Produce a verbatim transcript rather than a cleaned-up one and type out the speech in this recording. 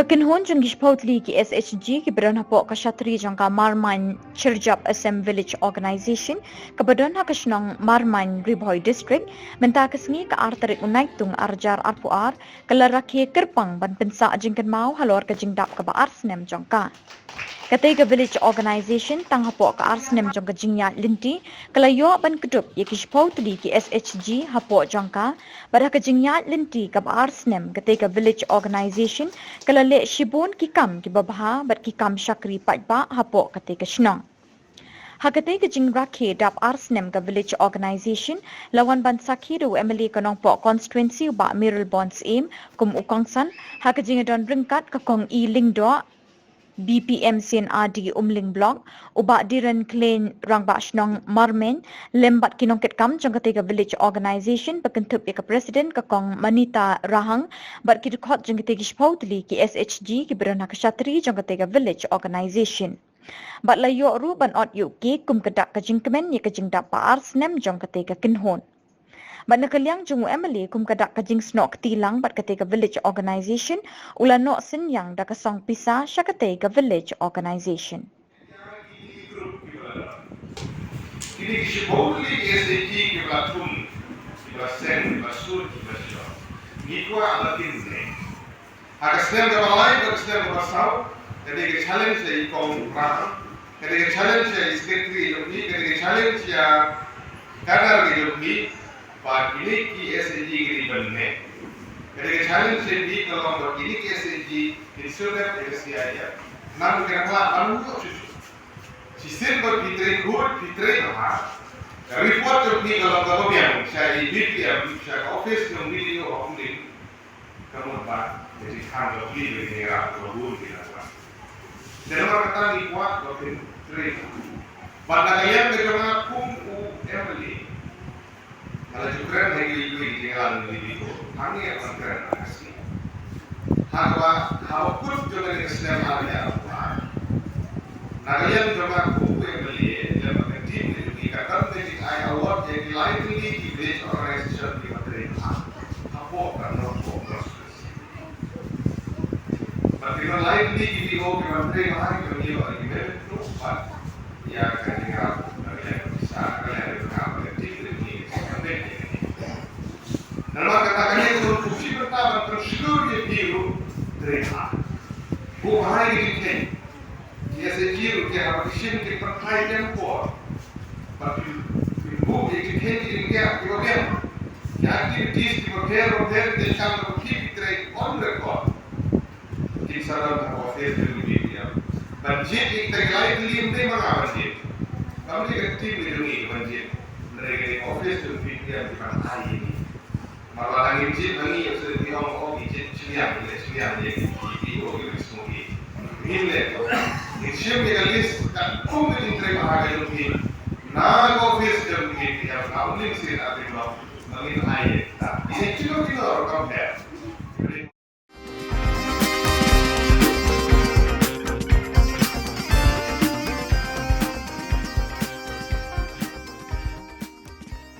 Ka kynhun jong ki shiphew tylli ki S H G kiba don hapoh ka shatri jong ka Marmain Chirjap Assem Village Organisation kaba don ha ka shnong Marmain, Ri Bhoi District, mynta ka sngi ka ar tarik u Naitung ar hajar arphew ar, ka la rakhe kyrpang ban pynsah jingkynmaw halor ka jingdap kaba ar snem jong ka. Katei ka Village Organisation tang hapoh ka ar snem jong ka jingïaid lynti ka la ïoh ban kdup ïa ki shiphew tylli ki S H G hapoh jong ka, bad ha ka jingïaid lynti kaba ar snem katei ka Village Organisation ka la leh shibun ki kam kiba bha bad ki kam shakri paidbah hapoh katei ka shnong. Ha katei ka jingrakhe dap ar snem ka Village Organisation la wan ban sakhi da u M L A ka Nongpoh Constituency, u Bah Mayralborn Syiem, kum u kongsan, ha ka jingdon ryngkat ka Kong E. Lyngdoh, B P M C&RD Umling Block, u Bah Diren Khlaiñ, Rangbah Shnong Marmain, lem bad ki nongkitkam jong katei ka Village Organisation, ba kynthup ïa ka President ka Kong Manita Rahang bad ki dkhot jong kitei ki shiphew tylli ki S H G kiba don ha ka shatri jong katei ka Village Organisation. Bad la ïoh ruh ban ot ïa u cake kum ka dak ka jingkmen ïa ka jingdap ba ar snem jong katei ka kynhun. Bad na ka liang jong u M L A, kum ka dak ka jingsnoh kti lang bad katei ka Village Organisation, u la noh synñiang da ka song pisa sha katei ka Village Organisation. Kine ki shibun ki S H G kiba la thung, kiba la seng, kiba la sur, kiba la shong, ngi kwah ba kin ne. Ha ka snem kaba lai bad ka snem kaba saw, ka dei ka challenge ïa i Kong Rahang, ka dei ka challenge ïa i Secretary jong ngi, ka dei ka challenge ïa ka cadre ka jong ngi, ba kine ki S H G ki dei ban ne. Ka dei ka challenge ïa ngi ka long ba kine ki S H G kin shu rep ïa ka C I F. Namar ka la ban ïoh shuh shuh. Shisien ba phi trei khuid, phi trei bha, ka report jong phi ka long kaba biang sha i B P M, sha ka office jong B D O ha Umling. Ka mut ba ka jingkhang ka phi ba ki ngi rap ka bun ki la kwah. Te namar kata ngi kwah ba phin trei. Bad na ka liang ka jong nga kum u M L A, nga la ju kren ha ki, ki, ki jingïalang ki, ki ko. Hangne ban kren ha ka sngi. Haba, haba kut jong kane ka snem ar hajar arphew ar, na ka liang jong nga kum u M L A, lem bad ka team ka jong ngi, ka don ka jingai award ïa ki lai tylli ki village organisation kiba trei bha hapoh ka Nongpoh constituency. Bad ki don lai tylli ki V O kiba trei bha, kiba ngi ïoh ki medal ruh bad ïa ka jingrwai, ka liang ka pisa, ka liang ka pisa, ka liang ka pisa. Namar kata kane ka long ka khubsih bynta ban pynshlur ïa phi ruh trei bha. Buh bha ïa ki jingkheiñ. Ki S H G ruh ki haba ki shim ki pynthai kem por. Bad ki, ki buh ïa ki jingkheiñ ki jingkhiah kiba biang. Ki activities kiba pher ba pher ki jingkam kiba phi ki trei on record. Kin sa don ha office jong u B P M. Ban jied ïa kita ki lai tylli ym dei ma nga ban jied. Kam dei ka team ka jong ngi ban jied. Hynrei ka dei office jong u B P M ki ban ai ïa ngi. Namar lada ngim jied ma ngi, ïoh shu ngi ong, ong ngi jied shiliang, ngi leh shiliang ïa ki, ki, ki, ki, ki, ki, ki, ki. Ngim leh. Ngin shim ïa ka list katkum ka jingtrei bha ka jong ki na ka office jong u B P M, na u Umling C&RD Block. Ba ngin ai ïa kita. Ine kino kino ruh kam pher.